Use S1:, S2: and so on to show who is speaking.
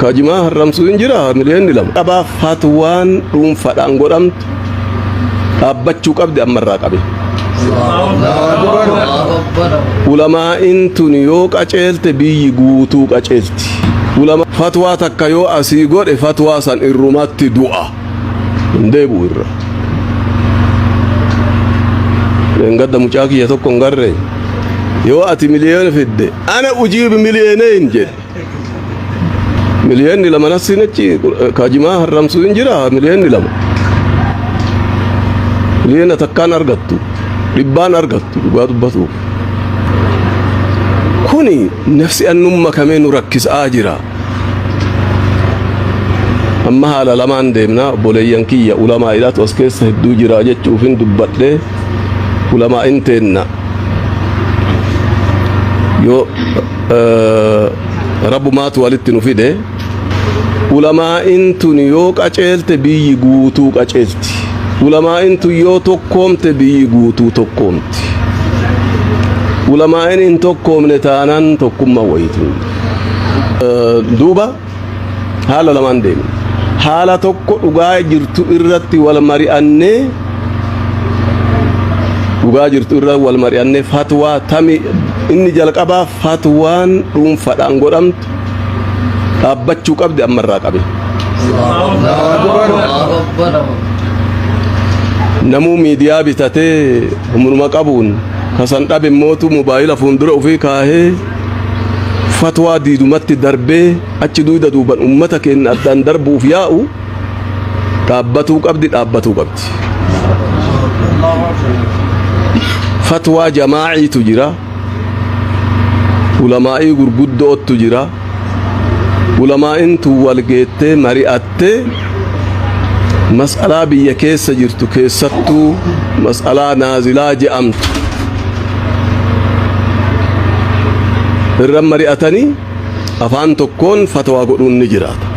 S1: Kajimaa harramsuu hin jira miliyoonni 2. Qabaa fatwaan dhuunfadhaan godhamtu dhaabbachuu qabdi ammarraa qabe. Ulamaa'in tun yoo qaceelte biyyi guutuu qaceelti. Ulama fatwaa takka yoo asii godhe fatwaa san irrumatti du'a. Hin deebi'u irra. Leengadda mucaa kiyya tokko hin garree. Yoo ati miliyoona fidde ana ujiibi miliyooneyn jedhe. Miliyoonni 2 nasiin achi kaajimaa harramsuu hin jira miliyoonni 2. Miliyoona takkaan argattu dhibbaan argattu dhugaa dubbatuuf. Kuni nafsi annum makamee nu rakkisaa jira. Amma haala lamaan deemna obboleeyyan kiyya ulamaa'iidhaatu as keessa hedduu jira jechuufin dubbadhe ulamaa'in teenna yoo Rabbumaatu walitti nu fide. Ulamaa'in tun yoo qaceelte biyyi guutuu qaceelti. Ulamaa'in tun yoo tokkoomte biyyi guutuu tokkoomti. Ulamaa'in hin tokkoomne taanaan tokkummaa wayiitu. Duuba haala lamaan deemna. Haala tokko dhugaa jirtu irratti wal mari'annee dhugaa jirtu irra wal mari'annee fatwaa tami inni jalqabaa fatwaan dhuunfadhaan godhamtu dhaabbachuu qabdi ammarraa qabe. Namuu miidiyaa bitatee humnuma qabuun kasan dhabe mootu mobaayila fuuldura ofii kaahee fatwaa diidumatti darbee achi duyda duuban ummata keenya addaan darbuuf yaa'u dhaabbatuu qabdi dhaabbatuu qabdi. Fatwaa jamaa'iitu jira. Ulamaa'ii gurguddoottu jira. Ulamaa'in tun wal geettee mari'attee mas'alaa biyya keessa jirtu keessattuu mas'alaa naazilaa je'amtu irra mari'atanii afaan tokkoon fatwaa godhuun ni jiraata.